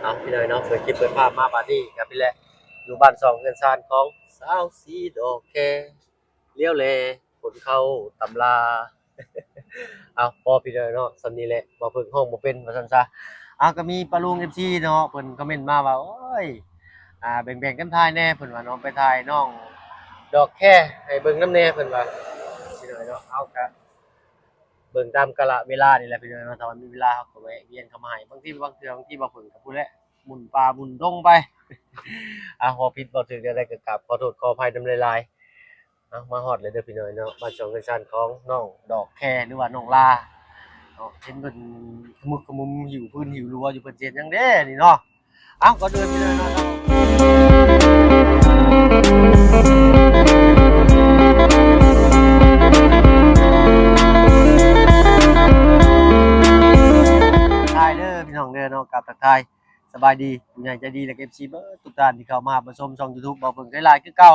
ເອົາ ພີ່ນ້ອງເນາະ ເປີດຄລິບເປີດພາບມາບາດນີ້ກໍພີ່ແຫຼະ ຢູ່ບ້ານຊ່ອງເຮືອນຊານຂອງສາວສີດອກແຄ ລຽວແລຄົນເຂົ້າຕຳລາ. ເອົາ ພໍພີ່ນ້ອງເນາະ ສ່ຳນີ້ແຫຼະ ບໍ່ເພິ່ງຮ້ອງບໍ່ເປັນວ່າຊັ້ນຊະ. ເອົາ ກໍມີປ້າລຸງ ເອັຟຊີ ເນາະ ເພິ່ນຄອມເມັນມາວ່າ ໂອ້ຍ ອ່າ ແບ່ງໆກັນຖ່າຍແດ່ ເພິ່ນວ່າເນາະ ໄປຖ່າຍນ້ອງດອກແຄໃຫ້ເບິ່ງນຳແດ່ ເພິ່ນວ່າ ພີ່ນ້ອງເນາະ. ເອົາ ກໍເບິ່ງຕາມກາລະເວລານີ້ແຫຼະ ພີ່ນ້ອງເນາະ ຖ້າວ່າມີເວລາເຮົາກໍແວະວຽນເຂົ້າມາໃຫ້ ບາງທີບາງເທື່ອ ບາງທີບໍ່ເພິ່ງກໍພຸ້ນແຫຼະ ໝຸ່ນປ່າໝຸ່ນດົງໄປ. ອ່າ ເວົ້າຜິດເວົ້າຖືກແນວໃດກໍກາບຂໍໂທດຂໍອະໄພນຳຫຼາຍໆ. ເອົາ ມາຮອດແລ້ວເດີພີ່ນ້ອງເນາະ ບ້ານຊ່ອງເຮືອນຊານຂອງນ້ອງດອກແຄ ຫຼືວ່ານ້ອງລາເນາະ. ເຫັນເພິ່ນຂະມຸກຂະມຸມຫິ້ວຟືນຫິ້ວລົວຢູ່ ເພິ່ນຊິເຮັດຫຍັງເດ້ນີ້ເນາະ. ເອົາ ກ່ອນອື່ນພີ່ນ້ອງເນາະ ທັກທາຍເດີພີ່ນ້ອງເດີເນາະ ກາບທັກທາຍສະບາຍດີຜູ້ໃຫຍ່ໃຈດີ ແລະ ເອັຟຊີ ເບິດທຸກທ່ານທີ່ເຂົ້າມາຮັບມາຊົມຊ່ອງ YouTube ເບົາເຜິ້ງໄທລາວຄືເກົ່າ.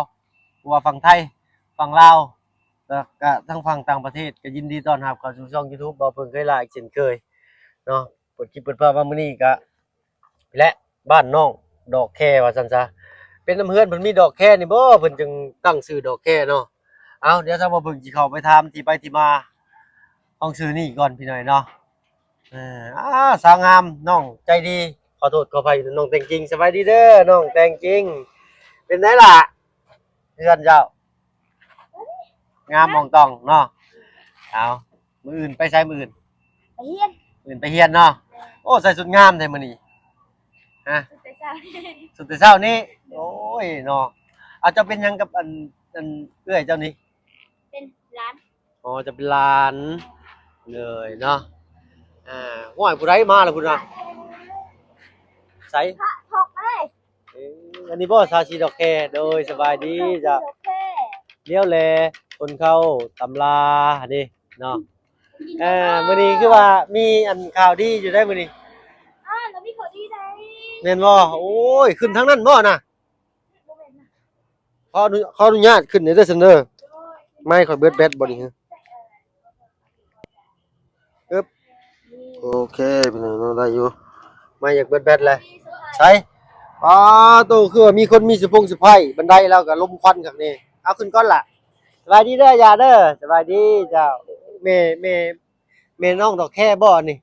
ບໍ່ວ່າຝັ່ງໄທ ຝັ່ງລາວ ແລ້ວກະທັງຝັ່ງຕ່າງປະເທດ ກໍຍິນດີຕ້ອນຮັບເຂົ້າສູ່ຊ່ອງ YouTube ເບົາເຜິ້ງໄທລາວ ອີກເຊັ່ນເຄີຍເນາະ. ເປີດຄລິບເປີດພາບມາມື້ນີ້ກະ ແລະ ບ້ານນ້ອງດອກແຄວ່າຊັ້ນຊະ ເປັນນຳເຮືອນເພິ່ນມີດອກແຄນີ້ບໍ່ ເພິ່ນຈຶ່ງຕັ້ງຊື່ດອກແຄເນາະ. ເອົາ ດຽວທາງເບົາເຜິ້ງຊິເຂົ້າໄປຖາມທີ່ໄປທີ່ມາຂອງຊື່ນີ້ກ່ອນພີ່ນ້ອງເນາະ. ເອີ ອ່າ ສາວງາມ ນ້ອງໃຈດີ ຂໍໂທດຂໍອະໄພ ນ້ອງແຕງຈິງ ສະບາຍດີເດີນ້ອງແຕງຈິງ. ເປັນໃດລະ ເຮືອນເຈົ້າງາມອອງຕອງເນາະ. ເອົາ ມື້ອື່ນໄປໃສ? ມື້ອື່ນໄປຮຽນ ມື້ອື່ນໄປຮຽນເນາະ. ໂອ້ ໃສ່ຊຸດງາມແທ້ມື້ນີ້ ຮະ? ຊຸດແຕ່ເຊົ້າ ຊຸດແຕ່ເຊົ້ານີ້. ໂອ້ຍເນາະ ເອົາ ເຈົ້າເປັນຫຍັງກັບອັນ ອັນເອື້ອຍເຈົ້ານີ້? ເປັນຫຼານ. ອໍ ຈະເປັນຫຼານເລີຍເນາະ. ອ່າ ຫ້ວຍ ຜູ້ໃດມາລະພຸ້ນນະ ໃສ? ພະທອກເອີຍ. ເອີ ອັນນີ້ບໍ່ ສາວສີດອກແຄ? ໂດຍ ສະບາຍດີເຈົ້າ. ດອກແຄ ລຽວແລຄົນເຂົ້າຕຳລາເດ້ເນາະ. ເອີ ມື້ນີ້ຄືວ່າມີອັນຂ່າວດີຢູ່ໄດ໋ມື້ນີ້. ອ້າວ ລະມີຂ່າວດີໃດ໋? ແມ່ນບໍ່? ໂອ້ຍ ຂຶ້ນທາງນັ້ນບໍ່ນະ? ບໍ່ແມ່ນນະ. ຂໍອະນຸ ຂໍອະນຸຍາດຂຶ້ນເດີຊັ້ນເດີ. ໄມຂ້ອຍເບິດແບັດບໍ່ນີ້? ອຶບ ໂອເຄ ພີ່ນ້ອງເນາະ ໄດ້ຢູ່. ໄມຢາກເບິດແບັດແລ້ວ. ໃສ? ປາໂຕ ຄືວ່າມີຄົນມີເສື້ອຜົງເສື້ອໄພ ບັນໄດລາວກໍລົມຄວັນຄັກແນ່. ເອົາ ຂຶ້ນກ່ອນລະ. ສະບາຍດີເດີ ຢ່າເດີ. ສະບາຍດີເຈົ້າ. ແມ່ ແມ່ ແມ່ນ້ອງດອກແຄບໍ່ອັນນີ້?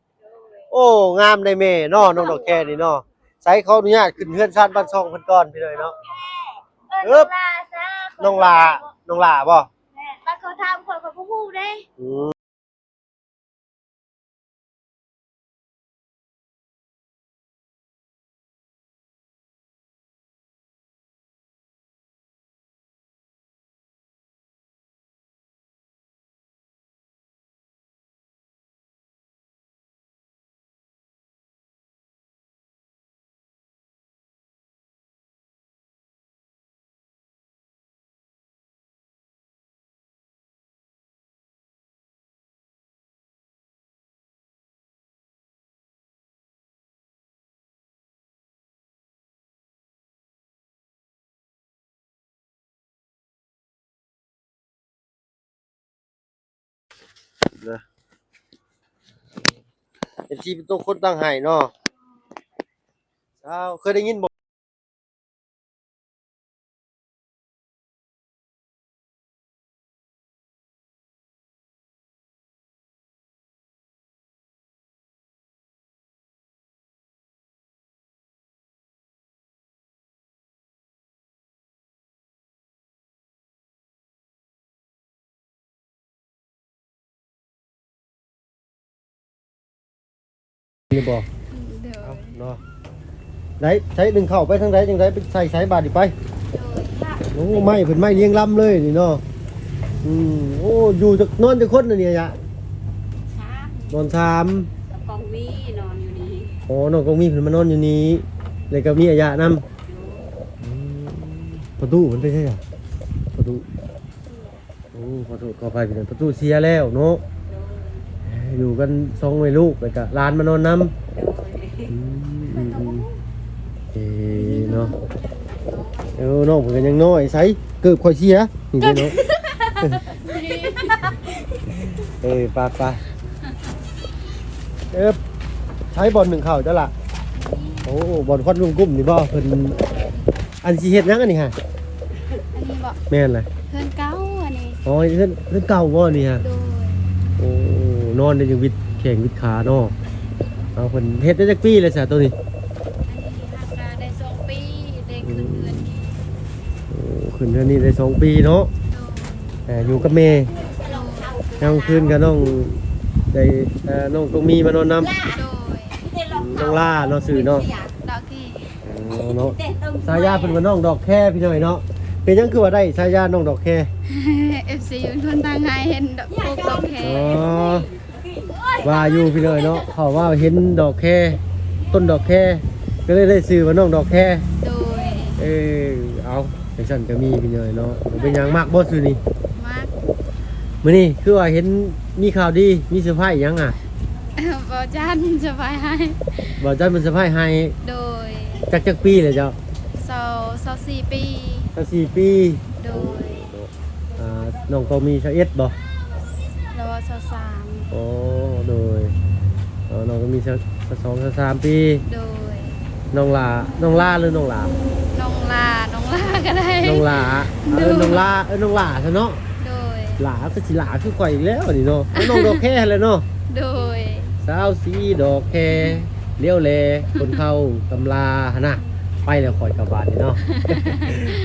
ໂອ້ ງາມໃດແມ່ເນາະ ນ້ອງດອກແຄນີ້ເນາະ. ໃສ ຂໍອະນຸຍາດຂຶ້ນເຮືອນຊານບ້ານຊ່ອງເພິ່ນກ່ອນ ພີ່ນ້ອງເນາະ. ເອີ ເອີ ນ້ອງລາຊະ ນ້ອງລາ ນ້ອງລາບໍ່? ແມ່ນ ບາດເຂົາຖາມຂ້ອຍ ຂ້ອຍບໍ່ຮູ້ເດ້. ອືມ. ເດີ ເອັຟຊີ ເປັນໂຕຄົນຕັ້ງໃຫ້ເນາະ. ເຈົ້າ ເຄີຍໄດ້ຍິນບໍ່? ນີ້ບໍ່? ໂດຍ ເອົາເນາະ ໄດ້ໃຊ້ໜຶ່ງເຂົ້າໄປທາງໃດຈັ່ງໃດ ໄປໃສ່ໃສ່ບາດນີ້ໄປ. ໂອ້ ໄມ້ເພິ່ນໄມ້ລຽງລຳເລີຍນີ້ເນາະ. ອືມ ໂອ້ ຢູ່ຈັກ ນອນຈັກຄົນອັນນີ້ອະຍະ? ສາມ ນອນສາມ. ນ້ອງກອງວີນອນຢູ່ນີ້. ອໍ ນ້ອງກອງວີເພິ່ນມານອນຢູ່ນີ້ ແລ້ວກໍມີອາຍະນຳ. ອືມ ປະຕູເພິ່ນໄປໃສອະ? ປະຕູ ໂອ້ ຂໍໂທດຂໍອະໄພພີ່ນ້ອງ ປະຕູເສຍແລ້ວເນາະ. ຢູ່ກັນສອງແມ່ລູກ ແລ້ວກະຫຼານມານອນນຳ. ອືມ ເອີເນາະ ເອີ ນ້ອງເພິ່ນກໍຍັງນ້ອຍ ໃສເກີບຂ້ອຍເສຍ ນີ້ເດ້ເນາະ. ເອີ ໄປໆ ເອີ ໃສບ່ອນໜຶ້ງເຂົ້າເຈົ້າລະ? ໂອ້ ບ່ອນຄວັນກຸ້ມໆນີ້ບໍ່? ເພິ່ນ ອັນຊິເຮັດຫຍັງອັນນີ້ຫະ? ອັນນີ້ບໍ່? ແມ່ນລະ ເຮືອນເກົ່າອັນນີ້. ອໍ ເຮືອນ ເຮືອນເກົ່າບໍ່ນີ້ຫະ? ໂດຍ. ໂອ້ ນອນໄດ້ຈັ່ງວິດແຂ້ງວິດຂາເນາະ. ເອົາ ເພິ່ນເຮັດໄດ້ຈັກປີແລ້ວຊະໂຕນີ້? ອັນນີ້ຫາກະໄດ້ສອງປີ ໄດ້ຂຶ້ນເຮືອນນີ້. ໂອ້ ຂຶ້ນເຮືອນນີ້ໄດ້ສອງປີເນາະ. ໂດຍ. ເອີ ຢູ່ກັບແມ່. ໂດຍ. ຍາມຄືນກໍນ້ອງໄດ້ ເອີ ນ້ອງຕ້ອງມີມານອນນຳ. ໂດຍ. ນ້ອງລາເນາະ ຊື່ເນາະ. ດອກແຄ. ອໍ ເນາະ ສາຍາເພິ່ນວ່ານ້ອງດອກແຄ ພີ່ນ້ອງເນາະ. ເປັນຫຍັງຄືວ່າໄດ້ສາຍານ້ອງດອກແຄ? ເອັຟຊີຢູ່ທາງໃຕ້ເຫັນດອກ ປູກດອກແຄ. ອໍ ວ່າຢູ່ພີ່ນ້ອງເນາະ ເຂົາວ່າເຫັນດອກແຄ ຕົ້ນດອກແຄ ກໍເລີຍໄດ້ຊື່ວ່ານ້ອງດອກແຄ. ໂດຍ. ເອີ ເອົາ ຈັ່ງຊັ້ນກໍມີພີ່ນ້ອງເນາະ. ບໍ່ເປັນຫຍັງ ມັກບໍ່ຊື່ນີ້? ມັກ. ມື້ນີ້ຄືວ່າເຫັນມີຂ່າວດີ ມີເຊີໄພຫຍັງອະ? ບ່າວຈັນເຊີໄພໃຫ້. ບ່າວຈັນເພິ່ນເຊີໄພໃຫ້. ໂດຍ. ຈັກ ຈັກປີແລ້ວເຈົ້າ? ຊາວ ຊາວສີ່ປີ. ຊາວສີ່ປີ. ໂດຍ. ອ່າ ນ້ອງຕ້ອງມີຊາວເອັດບໍ່? ລາວວ່າຊາວສາມ. ໂອ້ ໂດຍ. ເອີ ນ້ອງຕ້ອງມີຊາວສອງ ຊາວສາມປີ. ໂດຍ. ນ້ອງຫຼ້າ ນ້ອງຫຼ້າ ຫຼືນ້ອງຫຼ້າ? ນ້ອງຫຼ້າ ນ້ອງຫຼ້າກໍໄດ້. ນ້ອງຫຼ້າ. ເອີ ໂດຍ ນ້ອງຫຼ້າ ເອີ ນ້ອງຫຼ້າຊະເນາະ. ໂດຍ. ຫຼ້າ ຄືຊິຫຼ້າຄືຂ້ອຍອີກແລ້ວນີ້ເນາະ. ນ້ອງດອກແຄຫັ້ນແຫຼະເນາະ. ໂດຍ. ສາວສີດອກແຄ ຫຼຽວແລຄົນເຂົາຕຳລາຫັ້ນນະ. ໄປແລ້ວຂ້ອຍກັບບ້ານນີ້ເນາະ.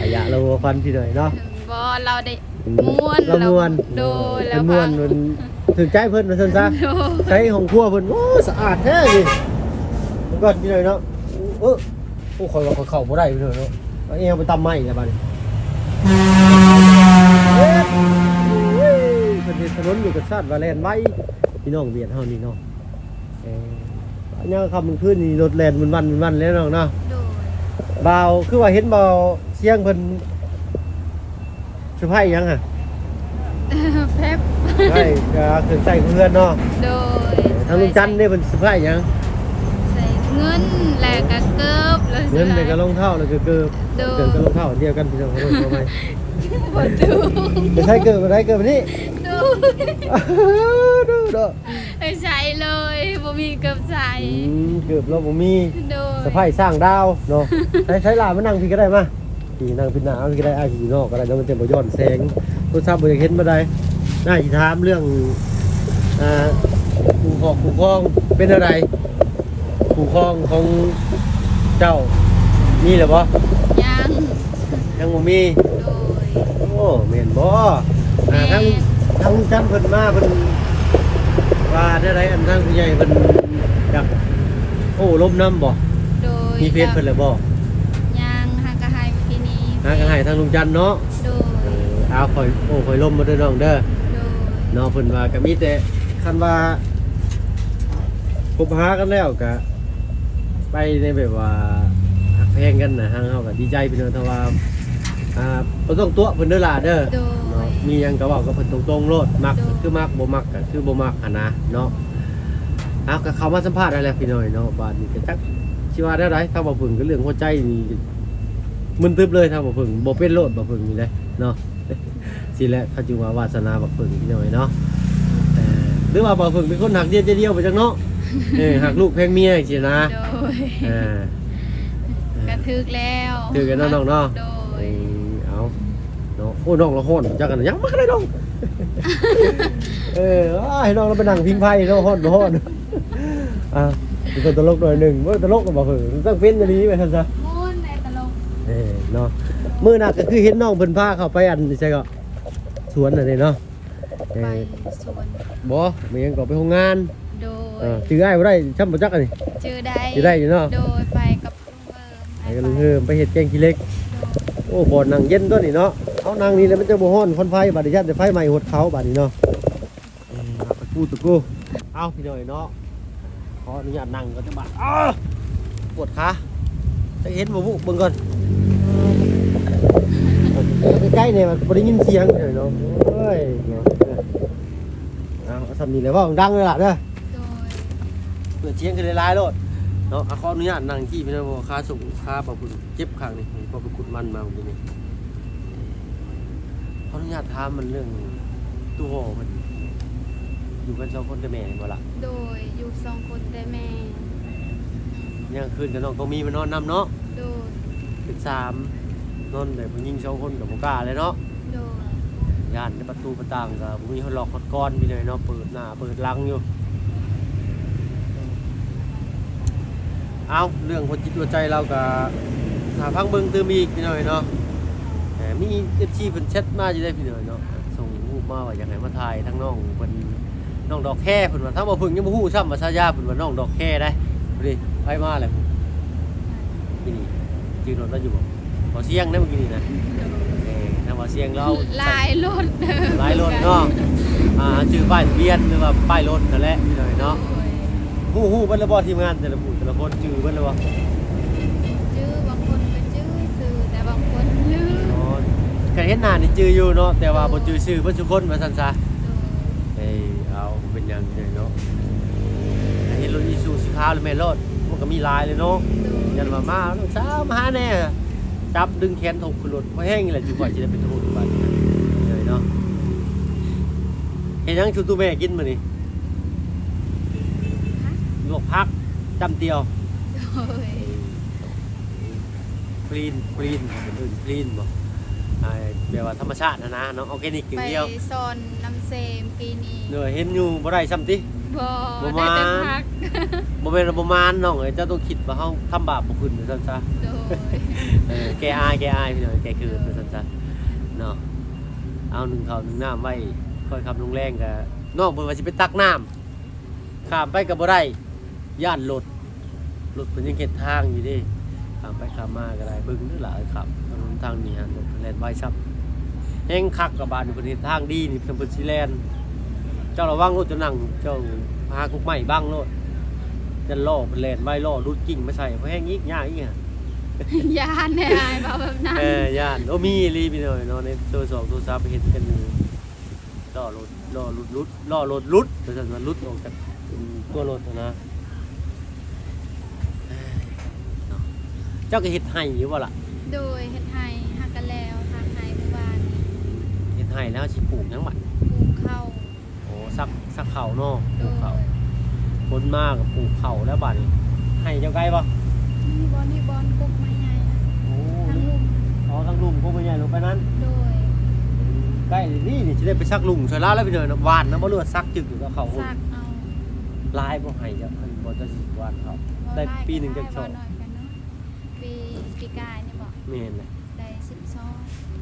ອາຍະລາວຫົວຄວັນພີ່ນ້ອງເນາະ. ບໍ່ ລາວໄດ້ ອືມ ມ່ວນ ລາວມ່ວນ. ໂດຍ. ລາວ ລາວມ່ວນ ມັນຖືກໃຈເພິ່ນວ່າຊັ້ນຊະ. ໂດຍ. ໃຊ້ຫ້ອງຄົວເພິ່ນ ໂອ້ ສະອາດແທ້ນີ້. ເບິ່ງກ່ອນພີ່ນ້ອງເນາະ. ເອີ ໂອ້ ຂ້ອຍວ່າຂ້ອຍເຂົ້າບໍ່ໄດ້ພີ່ນ້ອງເນາະ. ເອົາແອວໄປຕຳໄມ້ແລ້ວບາດນີ້. ເອີ ເພິ່ນເຮັດຖະໜົນຢູ່ກັບຊາດວ່າແລ່ນໄວ ພີ່ນ້ອງຫວຽດເຮົານີ້ເນາະ. ເອີ ຍາມຄ່ຳກາງຄືນນີ້ລົດແລ່ນວັນໆໆແລ້ວນ້ອງເນາະ. ໂດຍ. ບ່າວ ຄືວ່າເຫັນບ່າວຊຽງເພິ່ນເຊີໄພຫຍັງຫະ? ແຟັບ. ໃຊ່ ເຄື່ອງໃຊ້ຂອງເຮືອນເນາະ. ໂດຍ. ທາງລຸງຈັນເດ້ ເພິ່ນເຊີໄພຫຍັງ? ໃສ່ເງິນ ແລ້ວກະເກີບ ແລ້ວ ເງິນ ແລ້ວກະລອງເທົ້າ ແລ້ວກະເກີບ. ໂດຍ. ເກີບກັບລອງເທົ້າອັນດຽວກັນ ພີ່ນ້ອງ ຂໍໂທດຂໍອະໄພ. ບໍ່ຖືກ. ໄປໃສ່ເກີບ ໄປໃສ່ເກີບນີ້. ໂດຍ. ໂດຍ ໂດຍ. ໄປໃສ່ເລີຍ ບໍ່ມີເກີບໃສ່. ອືມ ເກີບລາວບໍ່ມີ. ໂດຍ. ສະໄພສ້າງດາວເນາະ. ໃສ່ ໃສ່ຫຼ້າມານັ່ງພີ້ກໍໄດ້ ມາ ພີ້ນັ່ງພີ້ໜ້າເອົາພີ້ກໍໄດ້ ອ້າຍຢູ່ນອກກໍໄດ້ເນາະ ມັນຈະບໍ່ຍ້ອນແສງ. ໂທລະສັບບໍ່ຢາກເຫັນປານໃດ. ອ້າຍຊິຖາມເລື່ອງ ອ່າ ຄູ່ຄອງ ຄູ່ຄອງເປັນແນວໃດ? ຄູ່ຄອງຂອງເຈົ້າມີແລ້ວບໍ່? ຍັງ. ຍັງບໍ່ມີ. ໂດຍ. ໂອ້ ແມ່ນບໍ່? ແມ່ນ. ອ່າ ທາງ ທາງລຸງຈັນເພິ່ນມາ ເພິ່ນວ່າແນວໃດ? ອັນທາງຜູ້ໃຫຍ່ເພິ່ນຢາກໂອ້ລົມນຳບໍ່? ໂດຍ. ມີເຟສເພິ່ນແລ້ວບໍ່? ຍັງ ຫາກະໃຫ້ປີນີ້. ຫາກະໃຫ້ທາງລຸງຈັນເນາະ. ໂດຍ. ເອີ ເອົາ ຂ້ອຍໂອ້ຂ້ອຍລົມມາເດີນ້ອງເດີ. ໂດຍ. ເນາະ ເພິ່ນວ່າກະມີແຕ່ ຄັນວ່າຄົບຫາກັນແລ້ວກະ ໄປໃນແບບວ່າຮັກແພງກັນນະ ທາງເຮົາກໍດີໃຈພີ່ນ້ອງ ຖ້າວ່າ ອ່າ ບໍ່ຕ້ອງຕົວະເພິ່ນເດີຫຼ້າເດີ. ໂດຍ. ເນາະ ມີຫຍັງກໍເວົ້າກັບເພິ່ນຕົງໆໂລດ ມັກ ໂດຍ ກໍຄືມັກ ບໍ່ມັກກໍຄືບໍ່ມັກຫັ້ນນະເນາະ. ເອົາ ກໍເຂົ້າມາສຳພາດໄດ້ແລ້ວພີ່ນ້ອງເນາະ. ບາດນີ້ກໍຈັກຊິວ່າແນວໃດ ທາງບ່າວເຜິ້ງກໍເລື່ອງຫົວໃຈນີ້ ມຶນຕຶບເລີຍ ທາງບ່າວເຜິ້ງ ບໍ່ເປັນໂລດ ບ່າວເຜິ້ງນີ້ແຫຼະເນາະ. ຊີ້ແຫຼະ ເຂົາຈຶ່ງວ່າວາສະໜາບັກເຜິ້ງພີ່ນ້ອງເອີຍເນາະ. ເອີ ຫຼືວ່າບ່າວເຜິ້ງເປັນຄົນຮັກດຽວໃຈດຽວໄປຈັກເນາະ. ເອີ ຮັກລູກແພງເມຍຈັ່ງຊີ້ນະ. ໂດຍ. ອ່າ ກໍຖືກແລ້ວ ຖືກແລ້ວເນາະນ້ອງເນາະ. ໂດຍ. ເອີ ເອົາເນາະ. ໂອ້ ນ້ອງລະຮ້ອນຈັກອັນຫຍັງມາໄດ້ນ້ອງ. ເອີ ອ້າຍ ນ້ອງລະໄປນັ່ງພິງໄຟເນາະ ຮ້ອນບໍ່ຮ້ອນ. ອ່າ ເປັນຄົນຕະຫຼົກໜ້ອຍໜຶ່ງ. ບໍ່ຕະຫຼົກກໍບໍ່ເຜິ້ງ ຕ້ອງເປັນອີ່ຫຼີວ່າຊັ້ນຊະ. ມ່ວນແຫຼະຕະຫຼົກ. ເອີ ເນາະ. ມື້ນັ້ນກໍຄືເຫັນນ້ອງເພິ່ນພາເຂົ້າໄປອັນໃສກໍ ສວນນັ້ນເດ້ເນາະ. ເອີ ໄປສວນ. ບໍ່ ແມ່ນຫຍັງກໍໄປໂຮງງານ. ໂດຍ. ເອີ ຈື່ອ້າຍບໍ່ໄດ້ຊ້ຳບໍ່ຈັກອັນນີ້. ຈື່ໄດ້ ຈື່ໄດ້ຢູ່ເນາະ. ໂດຍ. ໄປກັບລຸງເຮີມ ໄປກັບລຸງເຮີມ ໄປເຮັດແກງຂີ້ເຫຼັກ. ໂດຍ. ໂອ້ ບ່ອນນັ່ງເຢັນຕົວນີ້ເນາະ. ເອົາ ນັ່ງນີ້ແຫຼະ ມັນຈະບໍ່ຮ້ອນຄວັນໄຟ ບາດນີ້ຢ້ານແຕ່ໄຟໄໝ້ຫົດເຂົາ ບາດນີ້ເນາະ. ເອີ ຕະກູ ຕະກູ. ເອົາ ພີ່ນ້ອງເນາະ ຂໍອະນຸຍາດນັ່ງກ່ອນຈັກບາດ. ເອີ ປວດຂາ ຈັກເຫັນບໍ່ບຸ ເບິ່ງກ່ອນ. ເອົາໃກ້ໆແດ່ ມັນບໍ່ໄດ້ຍິນສຽງເນາະ. ໂອ້ຍ ເນາະ. ເອົາ ເອົາສ່ຳນີ້ແຫຼະ ເວົ້າດັງໆເດີຫຼ້າເດີ. ໂດຍ. ເປີດສຽງຂຶ້ນຫຼາຍໆໂລດເນາະ. ອ່ະ ຂໍອະນຸຍາດນັ່ງທີ່ ເພາະວ່າຂາສົງ ຂາບ່າວເຜິ້ງເຈັບຂ້າງນີ້ ເພາະໄປຂຸດມັນມາມື້ກີ້ນີ້. ຂໍອະນຸຍາດຖາມມັນເລື່ອງຕູ້ຫໍ່ເພິ່ນ ຢູ່ກັນສອງຄົນແຕ່ແມ່ແມ່ນບໍ່ລະ? ໂດຍ. ຢູ່ສອງຄົນແຕ່ແມ່. ຍາມຄືນກໍນ້ອງຕ້ອງມີມານອນນຳເນາະ. ໂດຍ. ເປັນສາມ ນອນແບບຜູ້ຍິງສອງຄົນກໍບໍ່ກ້າແຫຼະເນາະ. ໂດຍ. ຢ້ານແຕ່ປະຕູປະຕ່າງກໍບໍ່ມີຮອດລອກຮອດກອນ ພີ່ນ້ອງເນາະ, ເປີດໜ້າເປີດຫຼັງຢູ່. ເອົາ ເລື່ອງຫົວຈິດຫົວໃຈລາວກໍຖ້າຟັງເບິ່ງຕື່ມອີກ ພີ່ນ້ອງເນາະ. ເອີ ມີເອັຟຊີເພິ່ນແຊັດມາຢູ່ເດ້ ພີ່ນ້ອງເນາະ, ສົ່ງຮູບມາວ່າຢາກໃຫ້ມາຖ່າຍທາງນ້ອງເພິ່ນ ນ້ອງດອກແຄ ເພິ່ນວ່າ. ທາງບ່າວເຜິ້ງຍັງບໍ່ຮູ້ຊ້ຳວ່າສາຍາເພິ່ນວ່ານ້ອງດອກແຄໄດ໋. ນີ້ໃຜມາແລ້ວ ນີ້ ຈື່ລົດລາວຢູ່ບໍ່? ບໍ່ສຽງໄດ໋ ມື້ກີ້ນີ້ນະ. ເອີ ທາງບໍ່ສຽງລາວ ຫຼາຍລົດ ຫຼາຍລົດເນາະ. ອ່າ ຈື່ປ້າຍທະບຽນ ຫຼືວ່າປ້າຍລົດນັ້ນແຫຼະ ພີ່ນ້ອງເນາະ. ໂດຍ. ຮູ້ ຮູ້ເບິດແລ້ວບໍ່ ທີມງານແຕ່ລະຜູ້ແຕ່ລະຄົນຈື່ເບິດແລ້ວບໍ່? ຈື່ ບາງຄົນກໍຈື່ຊື່ ແຕ່ບາງຄົນລືມ. ອໍ ຄັນເຫັນໜ້ານີ້ຈື່ຢູ່ເນາະ ແຕ່ວ່າບໍ່ຈື່ຊື່ເບິດທຸກຄົນວ່າຊັ້ນຊະ. ໂດຍ. ເອີ ເອົາ ບໍ່ເປັນຫຍັງເນາະ. ເຫັນລົດອີຊູຊູສີຂາວແລ້ວແມ່ນໂລດ ມັນກໍມີຫຼາຍເລີຍເນາະ. ໂດຍ. ຢ້ານວ່າມາ ສາມ ຫາແດ່ ຈັບດຶງແຂນຖົບຂຶ້ນລົດ ພໍແຮງນີ້ແຫຼະ ຈຸກວ່າຊິໄດ້ໄປໂທດບາດນີ້ເນາະ. ເຮັດຫຍັງສູ່ຕູ້ແມ່ກິນມື້ນີ້? ຮະ? ລວກຜັກ ຈ້ຳຈຽວ. ໂດຍ. ພລີນ ພລີນ ເພິ່ນເອີ້ນພລີນບໍ່? ອ່າ ແບບວ່າທຳມະຊາດຫັ້ນນະເນາະ, ອໍແກນິກຢ່າງດຽວ. ໄປສອນນ້ຳເຊມປີນີ້. ໂດຍ. ເຫັນຢູ່ບໍ່ໄດ້ຊ້ຳຕິ? ບໍ່ ບໍ່ມານ. ໄດ້ແຕ່ຜັກ. ບໍ່ແມ່ນວ່າບໍ່ມານນ້ອງເອີຍ, ເຈົ້າຕ້ອງຄິດວ່າເຮົາທຳບາບບໍ່ຂຶ້ນວ່າຊັ້ນຊະ. ໂດຍ. ເອີ ແກ້ອາຍ ແກ້ອາຍ ພີ່ນ້ອງ ແກ້ເຂີນວ່າຊັ້ນຊະເນາະ. ເອົາ ໜຶ້ງເຂົ້າໜຶ້ງນ້ຳໄວ້ ຄ່ອຍຄ່ຳລົງແລງກະ ນ້ອງເພິ່ນວ່າຊິໄປຕັກນ້ຳ ຂ້າມໄປກໍບໍ່ໄດ້ ຢ້ານລົດ ລົດເພິ່ນຍັງເຮັດທາງຢູ່ເດ້. ຂ້າມໄປຂ້າມມາກໍໄດ້ ເບິ່ງເດີຫຼາຍຄັບ ຖະໜົນທາງນີ້ຫັ້ນ ລົດແລ່ນໄວຊ້ຳ ແຮງຄັກ. ກະບາດນີ້ເພິ່ນເຮັດທາງດີນີ້ ເພິ່ນຊິແລ່ນ ເຈົ້າລະວັງລົດ ເຈົ້ານັ່ງ ເຈົ້າຫາກົກໄມ້ບັງໂລດ ຢ້ານລໍ້ເພິ່ນແລ່ນໄວ ລໍ້ຫຼຸດກິ້ງມາໃສ່ ພໍແຮງອີກ ຍາກອີກ. ຢ້ານແດ່ ອ້າຍເວົ້າແບບນັ້ນ. ເອີ ຢ້ານ. ໂອ້ ມີອີ່ຫຼີພີ່ນ້ອງເນາະ ໃນໂທລະສັບ ໂທລະສັບເຫັນກັນຢູ່ ລໍ້ຫຼຸດ ລໍ້ຫຼຸດ ຫຼຸດ ລໍ້ລົດຫຼຸດ ວ່າຊັ້ນ ວ່າຫຼຸດອອກຈາກຕົວລົດຫັ້ນນະ. ເຈົ້າກໍເຮັດໄຮ່ຢູ່ບໍ່ລະ? ໂດຍ ເຮັດໄຮ່ ຫາກະແລ້ວ ຖາກໄຮ່ມື້ວານນີ້. ເຮັດໄຮ່ແລ້ວຊິປູກຫຍັງບັດ? ປູກເຂົ້າ. ໂອ້ ສັກ ສັກເຂົ້າເນາະ. ໂດຍ. ປູກເຂົ້າ ຝົນມາກໍປູກເຂົ້າແລ້ວບາດນີ້. ໄຮ່ເຈົ້າໃກ້ບໍ່? ນີ້ ບ່ອນນີ້ ບ່ອນກົກໄມ້ໃຫຍ່ນະ. ໂອ້ ທາງລຸ່ມ. ອໍ ທາງລຸ່ມກົກໄມ້ໃຫຍ່ລົງໄປນັ້ນ. ໂດຍ. ໃກ້ນີ້ ນີ້ຊິໄດ້ໄປສັກລຸງຊ່ອຍລາວແລ້ວພີ່ນ້ອງເນາະ. ຫວ່ານນະບໍ່ ຫຼືວ່າສັກຈຶກຢູ່ກັບເຂົ້າ? ສັກເອົາ. ຫຼາຍບໍ່ໄຮ່ເຈົ້າ? ອັນບໍ່ ເຈົ້າຊິຫວ່ານເຂົ້າ ໄດ້ປີໜຶ່ງຈັກຊອກ? ໜ້ອຍກະໜ້ອຍ ປີ ປີກາຍນີ້ບໍ? ແມ່ນແຫຼະ. ໄດ້ສິບຊອກ.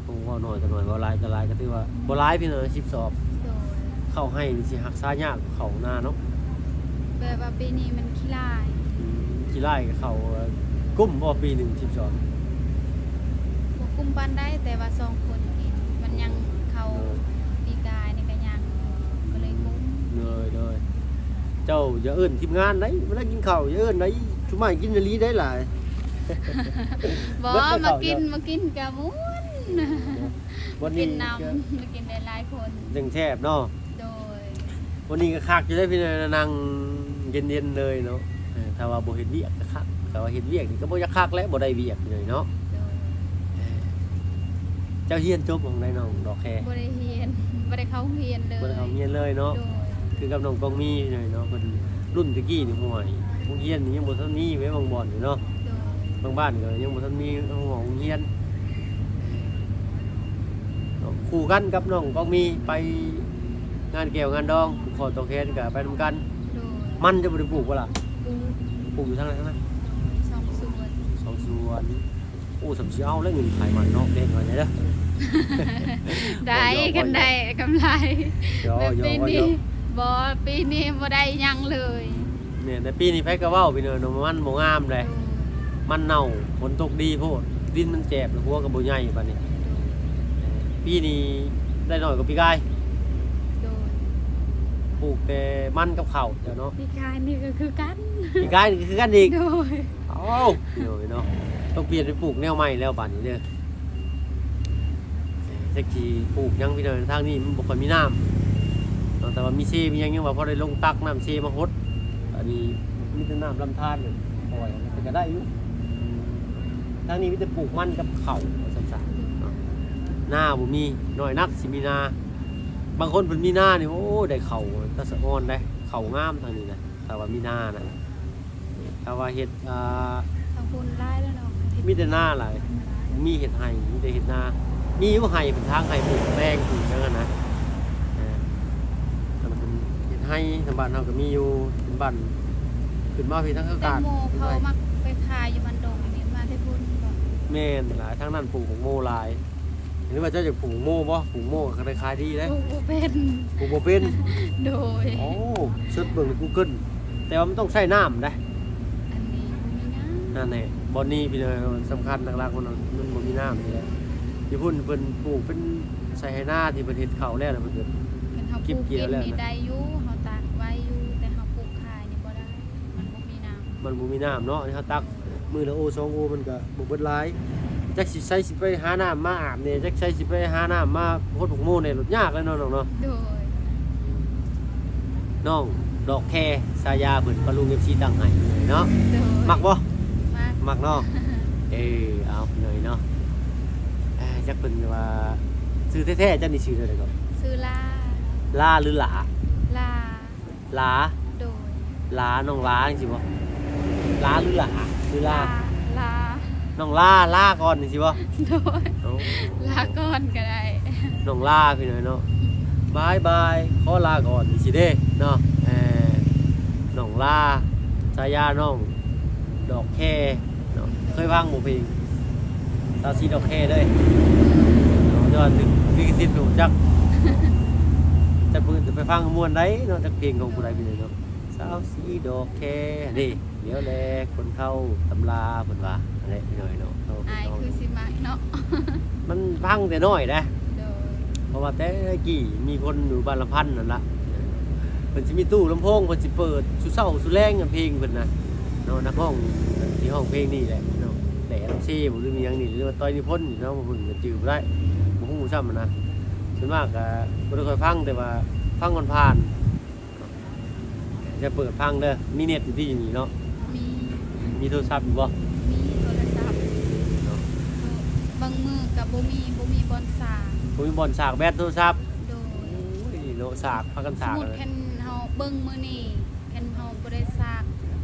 ໂອ້ ເວົ້າໜ້ອຍກໍໜ້ອຍ ເວົ້າຫຼາຍກໍຫຼາຍ ກໍຖືວ່າບໍ່ຫຼາຍພີ່ນ້ອງ ສິບຊອກ. ໂດຍ. ເຂົ້າໄຮ່ນີ້ຊິຮັກສາຍາກກວ່າເຂົ້ານາເນາະ. ແບບວ່າປີນີ້ມັນຂີ້ລ້າຍ. ອືມ ຂີ້ລ້າຍກໍເຂົ້າ. ກຸ້ມບໍ່ປີໜຶ່ງສິບຊອກ? ບໍ່ກຸ້ມປານໃດ ແຕ່ວ່າສອງຄົນກິນ ມັນຍັງເຂົ້າ. ໂດຍ. ປີກາຍນີ້ກໍຍັງ ກໍເລີຍກຸ້ມ. ໂດຍ ໂດຍ. ເຈົ້າຢ່າເອີ້ນທີມງານໃດ ເວລາກິນເຂົ້າຢ່າເອີ້ນໃດ ຊຸມມາກິນອີ່ຫຼີໄດຫຼາຍ. ບໍ່ ມາກິນ ມາກິນກະມ່ວນ. ມາກິນນຳ ມາກິນໄດ້ຫຼາຍຄົນ ຈັ່ງແຊບເນາະ. ໂດຍ. ວັນນີ້ກໍຄັກຢູ່ເດ້ພີ່ນ້ອງ ນັ່ງເຢັນໆເລີຍເນາະ. ເອີ ຖ້າວ່າບໍ່ເຮັດວຽກກໍຄັກ ແຕ່ວ່າເຮັດວຽກນີ້ກໍບໍ່ຢາກຄັກແຫຼະ ບໍ່ໄດ້ວຽກເລີຍເນາະ. ໂດຍ. ເຈົ້າຮຽນຈົບຫ້ອງໃດນ້ອງດອກແຄ? ບໍ່ໄດ້ຮຽນ ບໍ່ໄດ້ເຂົ້າໂຮງຮຽນເລີຍ. ບໍ່ໄດ້ເຂົ້າໂຮງຮຽນເລີຍເນາະ. ໂດຍ. ຄືກັບນ້ອງກອງມີເນາະ ເພິ່ນລຸ້ນແຕ່ກີ້ນີ້ ຫ້ວຍ ໂຮງຮຽນນີ້ຍັງບໍ່ທັນມີເວີຍ ບາງບ່ອນນີ້ເນາະ. ໂດຍ. ບາງບ້ານກໍຍັງບໍ່ທັນມີໂຮງຮຽນ. ເນາະ ຄູ່ກັນກັບນ້ອງກອງມີໄປງານແກ້ວງານດອງ ຜູກຄໍຕໍ່ແຂນກໍໄປນຳກັນ. ໂດຍ. ມັນເຈົ້າບໍ່ໄດ້ປູກບໍ່ລະ? ປູກ. ປູກຢູ່ທາງໃດທາງນັ້ນ? ສອງສວນ. ສອງສວນ. ໂອ້ ສ່ຳຊິເອົາແລ້ວເງິນຂາຍມັນເນາະ ແບ່ງເອົາແດ່ເດີ. ໄດ້ ຄັນໄດ້ກຳໄລ. ຢອກ ແບບປີນີ້ ຢອກ ບໍ່ ປີນີ້ບໍ່ໄດ້ຫຍັງເລີຍ. ແມ່ນ ແຕ່ປີນີ້ໃຜກໍເວົ້າພີ່ນ້ອງເນາະ ມັນບໍ່ງາມເດ້. ໂດຍ. ມັນເນົ່າ ຝົນຕົກດີໂພດ ດິນມັນແຈບ ແລ້ວຫົວກໍບໍ່ໃຫຍ່ບາດນີ້. ໂດຍ. ເອີ ປີນີ້ໄດ້ໜ້ອຍກວ່າປີກາຍ. ໂດຍ. ປູກແຕ່ມັນກັບເຂົ້າເຈົ້າເນາະ. ປີກາຍນີ້ກໍຄືກັນ. ປີກາຍນີ້ກໍຄືກັນອີກ. ໂດຍ. ເອົ້າ ພີ່ນ້ອງເນາະ ຕ້ອງປ່ຽນໄປປູກແນວໃໝ່ແລ້ວບາດນີ້ເດີ. ຈັກຊິປູກຫຍັງພີ່ນ້ອງ ທາງນີ້ມັນບໍ່ຄ່ອຍມີນ້ຳເນາະ ແຕ່ວ່າມີເຊມີຫຍັງ ຍັງວ່າພໍໄດ້ລົງຕັກນ້ຳເຊມາຫົດ. ອັນນີ້ມີແຕ່ນ້ຳລຳທານນີ້ ປ່ອຍໄປກໍໄດ້ຢູ່. ທາງນີ້ມີແຕ່ປູກມັນກັບເຂົ້າວ່າຊັ້ນຊະເນາະ. ນາບໍ່ມີ ນ້ອຍນັກຊິມີນາ. ບາງຄົນເພິ່ນມີນານີ້ ໂອ້ ໄດ້ເຂົ້າຕາສະອອນເດ້ ເຂົ້າງາມທາງນີ້ນະ ຖ້າວ່າມີນານະ. ຖ້າວ່າເຮັດ ອ່າ ທາງພຸ້ນຫຼາຍແລ້ວເນາະ ມີແຕ່ນາຫຼາຍ ມີເຮັດໄຮ່ ມີແຕ່ເຮັດນາ ມີຢູ່ໄຮ່ເພິ່ນ ທາງໄຮ່ປູກແຕງ ປູກຫຍັງຫັ້ນນະ ເອີ ອັນນັ້ນເພິ່ນເຮັດໄຮ່ ທາງບ້ານເຮົາກໍມີຢູ່ ເປັນບ້ານ ຂຶ້ນມາພີ້ທາງອາກາດ ແຕງໂມເຂົາມັກໄປຂາຍຢູ່ບ້ານດົງນີ້ ມາແຕ່ພຸ້ນບໍ? ແມ່ນຫຼາຍ ທາງນັ້ນປູກບັກໂມຫຼາຍ. ຫຼືວ່າເຈົ້າຢາກປູກໂມບໍ່? ປູກໂມກໍໄດ້ຂາຍດີເດ້. ປູກບໍ່ເປັນ ປູກບໍ່ເປັນ? ໂດຍ. ໂອ້ ເສີດເບິ່ງໃນ Google ແຕ່ວ່າມັນຕ້ອງໃຊ້ນ້ຳເດ້. ອັນນີ້ບໍ່ມີນ້ຳ ນັ້ນແຫຼະ ບ່ອນນີ້ພີ່ນ້ອງ ສຳຄັນຫຼັກໆ ມັນ ມັນບໍ່ມີນ້ຳນີ້ແຫຼະ. ຢູ່ພຸ້ນເພິ່ນປູກເປັນໄຮ່ໄຮ່ນາ ທີ່ເພິ່ນເຮັດເຂົ້າແລ້ວ ແລ້ວເພິ່ນກໍ ຄັນເຮົາປູກເປັນນີ້ໄດ້ຢູ່ ເຮົາຕາກໄວຢູ່ ແຕ່ເຮົາປູກຂາຍນີ້ບໍ່ໄດ້ ມັນບໍ່ມີນ້ຳ ມັນບໍ່ມີນ້ຳເນາະ. ອັນນີ້ເຮົາຕັກມື້ລະໂອສອງໂອ ມັນກໍບໍ່ເບິດຫຼາຍ. ຈັກຊິໃສຊິໄປຫານ້ຳມາອາບແດ່ ຈັກໃສຊິໄປຫານ້ຳມາຫົດບັກໂມແດ່ ລົດຍາກແລ້ວເນາະນ້ອງເນາະ. ໂດຍ. ນ້ອງດອກແຄ ສາຍາເພິ່ນ ປ້າລຸງ ເອັຟຊີ ຕັ້ງໃຫ້ເນາະ. ໂດຍ. ມັກບໍ່? ມັກ ມັກເນາະ. ເອີ ເອົາ ພີ່ນ້ອງເນາະ ເອີ ຈັກເພິ່ນວ່າ ຊື່ແທ້ໆ ເຈົ້ານີ້ຊື່ແນວໃດກໍ? ຊື່ລາ. ລາ ຫຼື ຫຼາ? ລາ. ຫຼາ. ໂດຍ. ຫຼາ ນ້ອງຫຼາ ຈັ່ງຊີ້ບໍ່? ຫຼາ ຫຼື ຫຼາ ຫຼື ລາ? ລາ ລາ ນ້ອງລາ ລາກ່ອນ ຈັ່ງຊີ້ບໍ່? ໂດຍ. ໂອ້ ລາກ່ອນກໍໄດ້ ນ້ອງລາ ພີ່ນ້ອງເນາະ. ບາຍບາຍ ຂໍລາກ່ອນ ຈັ່ງຊີ້ເດ້ເນາະ. ເອີ ນ້ອງລາ ສາຍານ້ອງດອກແຄ ເນາະ ເຄີຍຟັງບໍ່ເພງສາວສີດອກແຄເລີຍເນາະ? ແຕ່ວ່າຖືກລິຂະສິດບໍ່ຈັກ ຈັກມື້ຈະໄປຟັງມ່ວນໃດເນາະ ຈັກເພງຂອງຜູ້ໃດພີ່ນ້ອງເນາະ. ສາວສີດອກແຄນີ້ ດຽວແລ ຄົນເຂົາຕຳລາເພິ່ນວ່າ ຫັ້ນແຫຼະພີ່ນ້ອງເນາະ. ເຂົາ ອ້າຍຄືຊິມັກເນາະ ມັນຟັງແຕ່ນ້ອຍເດ້. ໂດຍ. ເພາະວ່າແຕ່ກີ້ມີຄົນຢູ່ບ້ານລຳພັນນັ້ນລະ ເພິ່ນຊິມີຕູ້ລຳໂພງ ເພິ່ນຊິເປີດສູ່ເຊົ້າສູ່ແລງ ເພງເພິ່ນນະເນາະ. ນັກຮ້ອງທີ່ຮ້ອງເພງນີ້ແຫຼະເນາະ ແຫຼະລຳເຊບໍ່ ຫຼື ມີຫຍັງນີ້ ຫຼືວ່າ ຕ້ອຍນິພົນນີ້ເນາະ ເພິ່ນກໍຈື່ບໍ່ໄດ້ ບໍ່ຮູ້ຊ້ຳນະ. ສ່ວນມາກກໍບໍ່ໄດ້ຄ່ອຍຟັງ ແຕ່ວ່າຟັງຜ່ານໆ ຈະເປີດຟັງເດີ. ມີເນັດຢູ່ຕິ ຢູ່ນີ້ເນາະ? ມີ. ມີໂທລະສັບຢູ່ບໍ່? ມີໂທລະສັບເນາະ. ບາງມື້ກໍບໍ່ມີ ບໍ່ມີບ່ອນຊາກ ບໍ່ມີບ່ອນຊາກແບັດໂທລະສັບ. ໂດຍ. ໂອ້ຍ ເນາະ ຊາກ ພາກັນຊາກ. ສົມມຸດຄັນເຮົາເບິ່ງມື້ນີ້ ຄັນເຮົາບໍ່ໄດ້ຊາກ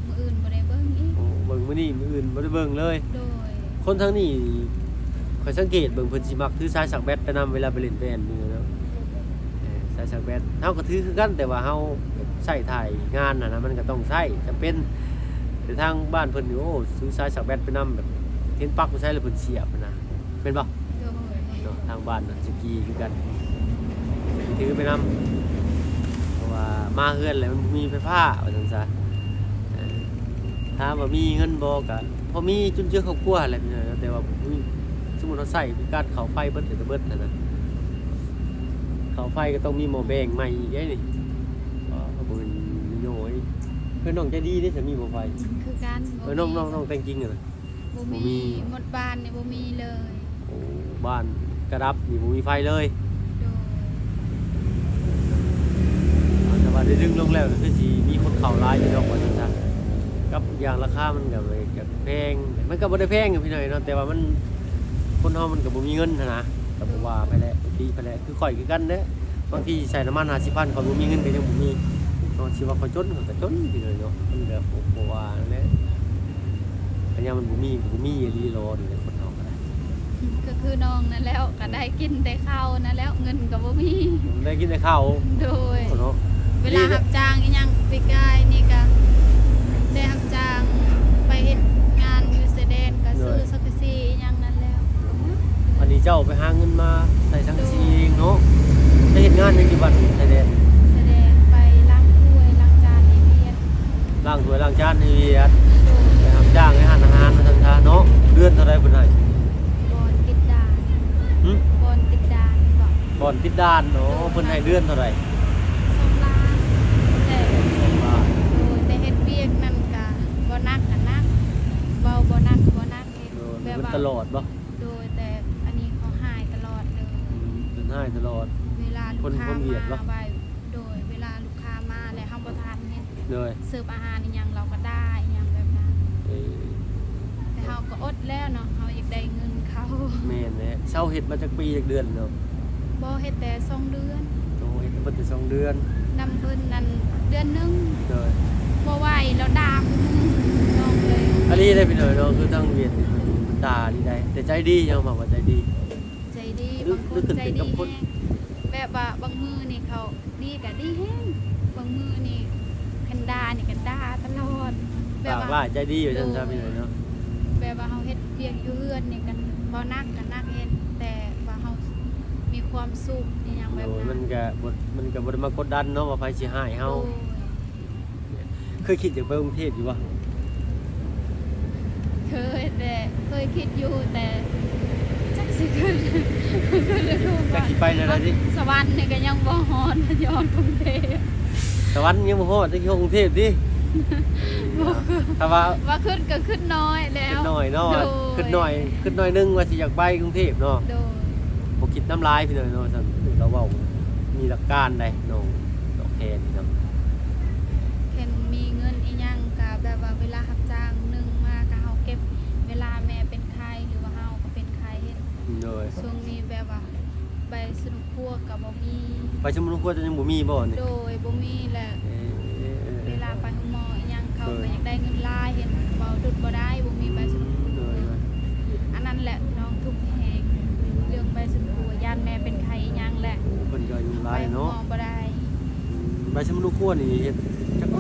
ມື້ອື່ນບໍ່ໄດ້ເບິ່ງອີກ. ໂອ້ ເບິ່ງມື້ນີ້ ມື້ອື່ນບໍ່ໄດ້ເບິ່ງເລີຍ. ໂດຍ. ຄົນທາງນີ້ ຂ້ອຍສັງເກດເບິ່ງ ເພິ່ນຊິມັກຖືສາຍຊາກແບັດໄປນຳ ເວລາໄປຫຼິ້ນໄປອັນນີ້ເນາະ. ເອີ ສາຍຊາກແບັດ ເຮົາກໍຖືຄືກັນ ແຕ່ວ່າເຮົາແບບໃຊ້ຖ່າຍງານຫັ້ນນະ ມັນກໍຕ້ອງໃຊ້ ຈຳເປັນ. ແຕ່ທາງບ້ານເພິ່ນນີ້ ໂອ້ ຖືສາຍຊາກແບັດໄປນຳ ແບບເຫັນປັກຢູ່ໃສແລ້ວເພິ່ນສຽບຫັ້ນນະ ແມ່ນບໍ່? ໂດຍ. ເນາະ ທາງບ້ານນະ ສະກີຄືກັນ ຖືໄປນຳ ເພາະວ່າມາເຮືອນແລ້ວມັນບໍ່ມີໄຟຟ້າ ວ່າຊັ້ນຊະ. ເອີ ຖາມວ່າມີເງິນບໍ່ ກະພໍມີຈຸນເຈືອຄອບຄົວຫັ້ນແຫຼະພີ່ນ້ອງ. ແຕ່ວ່າບໍ່ມີ ສົມມຸດເຮົາໃຊ້ຄືການເຂົ້າໄຟເບິດ ແລ້ວກໍເບິດຫັ້ນນະ ເຂົ້າໄຟກໍຕ້ອງມີໝໍ້ແປງໃໝ່ອີກເດ້ນີ້. ບໍ່ ບໍ່ແມ່ນນ້ອຍ. ເອີ ນ້ອງໃຈດີເດ້ ສາມີໝໍ້ໄຟ ຄືກັນ. ເອີ ນ້ອງ ນ້ອງ ນ້ອງແຕ່ງຈິງຫັ້ນນະ ບໍ່ມີ ບໍ່ມີ ໝົດບ້ານນີ້ບໍ່ມີເລີຍ. ໂອ້ ບ້ານກະດັບນີ້ບໍ່ມີໄຟເລີຍ. ໂດຍ. ແຕ່ວ່າໄດ້ດຶງລົງແລ້ວ ກໍຄືຊິມີຄົນເຂົ້າຫຼາຍຢູ່ດອກ ວ່າຊັ້ນຊະ. ກັບອີກຢ່າງລາຄາມັນກໍ ກໍແພງ ມັນກໍບໍ່ໄດ້ແພງພີ່ນ້ອງເນາະ ແຕ່ວ່າມັນ ຄົນເຮົາມັນກໍບໍ່ມີເງິນຫັ້ນນະ ກໍບໍ່ວ່າໃຜແຫຼະ ບໍ່ຕິໃຜແຫຼະ. ຄືຂ້ອຍຄືກັນເດ້ ບາງທີໃສ່ນ້ຳມັນຫ້າສິບພັນ ຂ້ອຍບໍ່ມີເງິນກໍຍັງບໍ່ມີເນາະ. ຊິວ່າຂ້ອຍຈົນ ຂ້ອຍກໍຈົນຢູ່ເລີຍເນາະ ມັນກໍບໍ່ ບໍ່ວ່າແຫຼະ. ອັນຍາມັນບໍ່ມີ ບໍ່ມີອີ່ຫຼີຫຼໍ ນີ້ແຫຼະ ຄົນເຮົາກໍໄດ້ ກໍຄືນ້ອງນັ້ນແຫຼ້ວ ກໍໄດ້ກິນແຕ່ເຂົ້ານັ້ນແຫຼ້ວ ເງິນກໍບໍ່ມີ ໄດ້ກິນແຕ່ເຂົ້າ. ໂດຍ. ເນາະ ເວລາຮັບຈ້າງອີ່ຫຍັງ ປີກາຍນີ້ກໍໄດ້ຮັບຈ້າງໄປເຮັດງານຢູ່ຊາຍແດນ ກໍຊື້ ໂດຍ ສັງກະສີອີ່ຫຍັງນັ້ນແຫຼ້ວ. ອັນນີ້ເຈົ້າໄປຫາເງິນມາໃສ່ສັງກະສີເອງເນາະ. ໄປເຮັດງານຫຍັງຢູ່ບ້ານຊາຍແດນ? ຊາຍແດນ ໄປລ້າງຖ້ວຍລ້າງຈານໃຫ້ວຽດ. ລ້າງຖ້ວຍລ້າງຈານໃຫ້ວຽດ. ໂດຍ. ໄປຮັບຈ້າງໃນຮ້ານອາຫານວ່າຊັ້ນຊະເນາະ. ເດືອນເທົ່າໃດເພິ່ນໃຫ້? ບ່ອນຕິດດ່ານ. ຫຶ? ບ່ອນຕິດດ່ານເບາະ? ບ່ອນຕິດດ່ານ. ໂອ້ ໂດຍ. ເພິ່ນໃຫ້ເດືອນເທົ່າໃດ? ສອງລ້ານ. ແຕ່ ສອງລ້ານ. ໂດຍ. ແຕ່ເຮັດວຽກນັ້ນກະບໍ່ໜັກກະໜັກ ເວົ້າບໍ່ໜັກກໍບໍ່ໜັກ. ເຮັດ ໂດຍ ແບບວ່າ ມັນຕະຫຼອດບໍ່? ໂດຍ. ແຕ່ອັນນີ້ເຂົາຫາຍຕະຫຼອດເລີຍ. ອືມ ເພິ່ນຫາຍຕະຫຼອດ. ເວລາລູກຄ້າມາໄຫວ້ ໂດຍ ເວລາລູກຄ້າມາແລ້ວເຮົາບໍ່ທັນເຮັດ ໂດຍ ເສີບອາຫານອີ່ຫຍັງ ລາວກໍດ່າອີ່ຫຍັງແບບນັ້ນ. ເອີ ແຕ່ເຮົາກໍອົດແລ້ວເນາະ ເຮົາຢາກໄດ້ເງິນເຂົາ. ແມ່ນແຫຼະ. ເຊົາເຮັດມາຈັກປີ ຈັກເດືອນແລ້ວ? ບໍ່ ເຮັດແຕ່ສອງເດືອນ. ໂອ້ ເຮັດມາແຕ່ສອງເດືອນ. ນຳເພິ່ນນັ້ນເດືອນໜຶ່ງ. ໂດຍ. ບໍ່ໄຫວ ລາວດ່າ ນ້ອງ ນີ້ເດ້ພີ່ນ້ອງເນາະ ຄືທາງຫວຽດນີ້ເພິ່ນດ່ານີ້ໄດ໋ ແຕ່ໃຈດີ ຍອມຮັບວ່າໃຈດີ ໃຈດີ ບາງຄົນໃຈດີແຮງ ແບບວ່າບາງມື້ນີ້ເຂົາດີກະດີແຮງ ບາງມື້ນີ້ຄັນດ່ານີ້ກະດ່າຕະຫຼອດ ແບບວ່າປາກຫຼ້າຍໃຈດີວ່າຊັ້ນຊະ ໂດຍ ພີ່ນ້ອງເນາະ ແບບວ່າເຮົາເຮັດວຽກຢູ່ເຮືອນນີ້ກະເວົ້າໜັກກະໜັກເຮັດ ແຕ່ວ່າເຮົາມີຄວາມສຸກອີ່ຫຍັງແບບນັ້ນ ໂດຍ ມັນກະບໍ່ ມັນກະບໍ່ໄດ້ມາກົດດັນເນາະວ່າໃຜຊິຮ້າຍເຮົາ ໂດຍ. ເຄີຍຄິດຢາກໄປກຸງເທບຢູ່ບໍ່? ເຄີຍ ແຕ່ເຄີຍຄິດຢູ່ ແຕ່ຈັກຊິຂຶ້ນ ຂຶ້ນຫຼືບໍ່ ຈັກຊິໄປແນວໃດຕິ? ສະຫວັນນີ້ກະຍັງບໍ່ຮອດ ມັນຊິຮອດກຸງເທບ ສະຫວັນຍັງບໍ່ຮອດ ຈັກຊິຮອດກຸງເທບຕິ? ບໍ່ ຖ້າວ່າ ວ່າຂຶ້ນກະຂຶ້ນໜ້ອຍແລ້ວ ຂຶ້ນໜ້ອຍເນາະ ໂດຍ ຂຶ້ນໜ້ອຍ ຂຶ້ນໜ້ອຍໜຶ່ງວ່າຊິຢາກໄປກຸງເທບເນາະ ໂດຍ ບໍ່ຄິດນຳຫຼາຍພີ່ນ້ອງເນາະ ຊັ້ນລາວເວົ້າມີຫຼັກການໃດ໋ ນ້ອງດອກແຄນພີ່ນ້ອງ ຄັນມີເງິນອີ່ຫຍັງກະແບບວ່າເວລາຮັບຈ້າງໜຶ່ງມາກະເຮົາເກັບເວລາແມ່ເປັນໄຂ້ ຫຼືວ່າເຮົາກະເປັນໄຂ້ເຮັດ ໂດຍ ຊ່ວງນີ້ແບບວ່າໃບສະໜຸກຄົວກະບໍ່ມີ ໃບສະໜຸກຄົວເຈົ້າຍັງບໍ່ມີບໍ່ນີ້? ໂດຍ ບໍ່ມີແຫຼະ ເອີ ເວລາໄປໂຮງໝໍອີ່ຫຍັງເຂົາກະຢາກໄດ້ເງິນຫຼາຍ ເຫັນເວົ້າດຸດບໍ່ໄດ້ ບໍ່ມີໃບສະໜຸກຄົວ ໂດຍ ອັນນັ້ນແຫຼະ ນ້ອງທຸກແຮງເລື່ອງໃບສະໜຸກຄົວ ຢ້ານແມ່ເປັນໄຂ້ອີ່ຫຍັງແຫຼະ ໂອ້ ເພິ່ນກະອາຍຸຫຼາຍເນາະ ໄປໂຮງໝໍບໍ່ໄດ້ ອືມ ໃບສະໜຸກຄົວນີ້ເຮັດຈັກ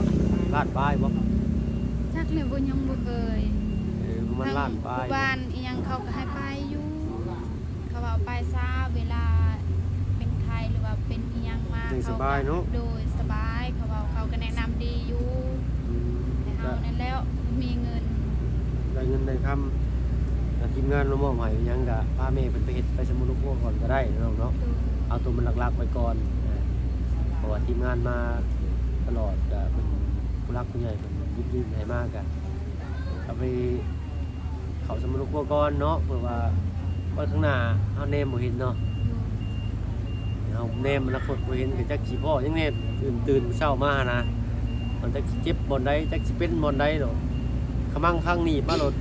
ລ້ານປາຍບໍ່? ຈັກແຫຼະ ບໍ່ ຍັງບໍ່ເຄີຍ ເອີ ປະມານລ້ານປາຍ ທາງບ້ານອີ່ຫຍັງເຂົາກະໃຫ້ໄປຢູ່ ເຂົາວ່າໄປຊາ ເວລາເປັນໄຂ້ ຫຼືວ່າເປັນອີ່ຫຍັງມາ ຍັງສະບາຍເນາະ ໂດຍ ສະບາຍ ເຂົາເວົ້າ ເຂົາກະແນະນຳດີຢູ່ ອືມ ແຕ່ເຮົານັ້ນແຫຼະ ບໍ່ມີເງິນ ໄດ້ເງິນໄດ້ຄຳ ທາງທີມງານມາມອບໃຫ້ອີ່ຫຍັງກະພາແມ່ເພິ່ນໄປເຮັດໃບສະໜຸກຄົວກ່ອນກະໄດ້ເນາະ ໂດຍ ເອົາໂຕມັນຫຼັກໆໄວ້ກ່ອນ ເພາະວ່າທີມງານມາຕະຫຼອດ ກະເພິ່ນ ຜູ້ຫຼັກຜູ້ໃຫຍ່ເພິ່ນຢິບຢືມໃຫ້ມາກະ ເອົາໄປເຂົ້າສະໜຸກຄົວກ່ອນເນາະ ເພື່ອວ່າວັນຂ້າງໜ້າເຮົາແນມບໍ່ເຫັນເນາະ ເຮົາແນມອະນາຄົດບໍ່ເຫັນ ກະຈັກຊິພໍ້ຫຍັງແນ່ ຕື່ນ ຕື່ນເຊົ້າມາຫັ້ນນະ ມັນຈັກຊິເຈັບບ່ອນໃດ ຈັກຊິເປັນບ່ອນໃດໂລດ ຂະມັງຄັງໜີບມາໂລດ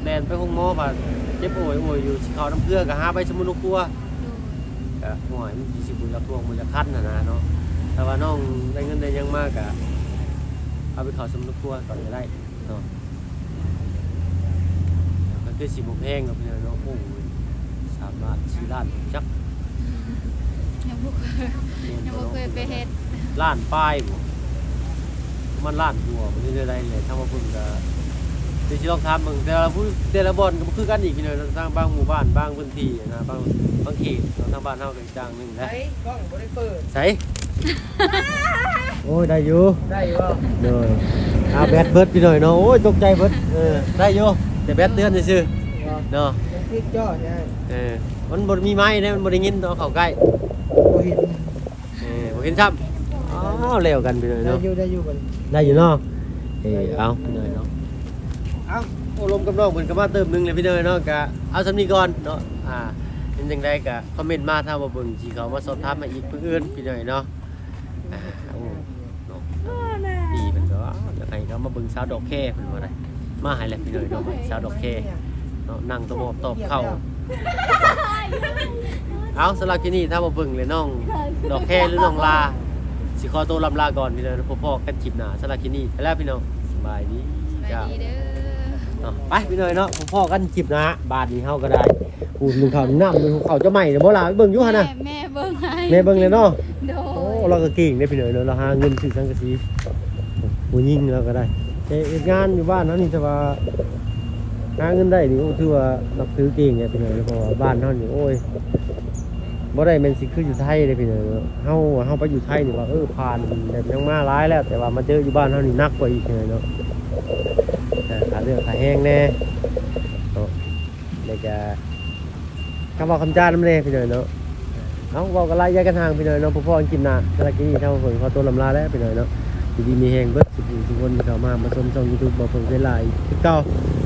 ແລ່ນໄປໂຮງໝໍບາດເຈັບໂອຍໆຢູ່ ຊິເຂົ້ານ້ຳເກືອກະຫາໃບສະໜຸກຄົວ ກະ ໂອ້ຍ ມັນຊິບໍ່ຢາກທວງບໍ່ຢາກຄັນຫັ້ນນະເນາະ ຖ້າວ່ານ້ອງໄດ້ເງິນໄດ້ຫຍັງມາກະເອົາໄປເຂົ້າສະໜຸກຄົວກ່ອນກະໄດ້ ເນາະ ກະຄືຊິບໍ່ແພງດອກພີ່ນ້ອງເນາະ ໂອ້ຍ ສາມລ້ານ ສີ່ລ້ານ ຈັກ ຍັງບໍ່ເຄີຍ ຍັງບໍ່ເຄີຍໄປເຮັດ ລ້ານປາຍບໍ່ ປະມານລ້ານກວ່າບໍ່ ຫຼືແນວໃດແຫຼະ ທາງວ່າເພິ່ນກະ ດຽວຊິລອງຖາມເບິ່ງ ແຕ່ລະຜູ້ ແຕ່ລະບ່ອນກະບໍ່ຄືກັນອີກພີ່ນ້ອງ ທາງບາງໝູ່ບ້ານ ບາງພື້ນທີ່ນະ ບາງ ບາງເຂດເນາະ ທາງບ້ານເຮົາກະ ຢ່າງໜຶ່ງນະ ໃສ ກ້ອງບໍ່ໄດ້ເປີດ ໃສ ໂອ້ຍ ໄດ້ຢູ່ ໄດ້ຢູ່ບໍ່? ໂດຍ ອາ ແບັດເບິດພີ່ນ້ອງເນາະ ໂອ້ຍ ຕົກໃຈເບິດ ເອີ ໄດ້ຢູ່ ແຕ່ແບັດເຕືອນຊື່ໆ ເນາະ ຍັງຕິດຈໍ້ໃຫຍ່ ເອີ ມັນບໍ່ມີໄມເດ້ ມັນບໍ່ໄດ້ຍິນຕອນເຂົ້າໃກ້ ບໍ່ເຫັນ ເອີ ບໍ່ເຫັນຊ້ຳ ອ້າວ ແລ້ວກັນພີ່ນ້ອງເນາະ ໄດ້ຢູ່ ໄດ້ຢູ່ບັດນີ້ ໄດ້ຢູ່ເນາະ ເອີ ເອົາ ພີ່ນ້ອງເນາະ ເອົາ ໂອ້ ລົມກັບນ້ອງເພິ່ນກະມາເຕີບໜຶ່ງແລ້ວພີ່ນ້ອງເນາະ ກະເອົາສ່ຳນີ້ກ່ອນເນາະ ອາ ເປັນຈັ່ງໃດກະ ຄອມເມັນມາ ຖ້າວ່າເບິ່ງຊິເຂົ້າມາສອບຖາມມາອີກມື້ອື່ນພີ່ນ້ອງເນາະ ອາ ໂອ້ ເນາະ ດີເພິ່ນກະວ່າຢາກໃຫ້ເຂົາມາເບິ່ງສາວດອກແຄເພິ່ນວ່າໄດ ມາໃຫ້ແລ້ວພີ່ນ້ອງເນາະ ສາວດອກແຄເນາະ ນັ່ງຕະໝອບຕອບເຂົ້າ ເອົາ ສຳລັບຄລິບນີ້ ຖ້າວ່າເບິ່ງແລ້ວນ້ອງດອກແຄ ຫຼື ນ້ອງລາ ຊິຂໍໂຕລ່ຳລາກ່ອນພີ່ນ້ອງ ພົບພໍ້ກັນຄລິບໜ້າ ສຳລັບຄລິບນີ້ໄປແລ້ວພີ່ນ້ອງ ສະບາຍດີ ສະບາຍດີເດີ ເນາະ ໄປພີ່ນ້ອງເນາະ ພົບພໍ້ກັນຄລິບໜ້າ ບາດນີ້ເຮົາກະໄດ້ ປູນໜຶ້ງເຂົ້າໜຶ້ງນ້ຳ ເຂົາເຈົ້າໃໝ່ແລ້ວບໍ່ລະ ໄປເບິ່ງຢູ່ຫັ້ນນະ ແມ່ ແມ່ເບິ່ງໃຫ້ ແມ່ເບິ່ງແລ້ວເນາະ ໂດຍ ໂອ້ ລາວກະເກັ່ງເດ້ພີ່ນ້ອງເນາະ ລາວຫາເງິນຊື້ສັງກະສີ ຜູ້ຍິງລາວກະໄດ້ ແຕ່ເຮັດງານຢູ່ບ້ານເຮົານີ້ ແຕ່ວ່າຫາເງິນໄດ້ນີ້ ໂອ້ ຖືວ່ານັບຖືເກັ່ງເດ້ພີ່ນ້ອງ ເພາະວ່າບ້ານເຮົານີ້ ໂອ້ຍ ບໍ່ໄດ້ແມ່ນຊິຄືຢູ່ໄທເດ້ພີ່ນ້ອງ ເຮົາ ເຮົາໄປຢູ່ໄທນີ້ວ່າ ເອີ ຜ່ານແບບຫຍັງມາຫຼາຍແລ້ວ ແຕ່ວ່າມາເຈີຢູ່ບ້ານເຮົານີ້ໜັກກວ່າອີກເນາະ ເອີ ຄ່າເລື່ອງຄ່າແຮງແດ່ເນາະ ແລ້ວກະ ຄຳເວົ້າຄຳຈານຳແດ່ພີ່ນ້ອງເນາະ ເອົາ ເວົ້າກັນຫຼາຍ ຢາກກັນຫ່າງພີ່ນ້ອງເນາະ ພໍ້ກັນຄລິບໜ້າ ສຳລັບຄລິບນີ້ ທາງເພິ່ນຂໍໂຕລ່ຳລາແລ້ວພີ່ນ້ອງເນາະ ຢູ່ດີມີແຮງເບິດສູ່ຜູ້ທຸກຄົນທີ່ເຂົ້າມາ ມາຊົມຊ່ອງຢູທູບ ບໍ່ເພິ່ງເວລາອີກຄືເກົ່າ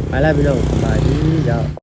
ໄປແລ້ວພີ່ນ້ອງ ສະບາຍດີ ເຈົ້າ.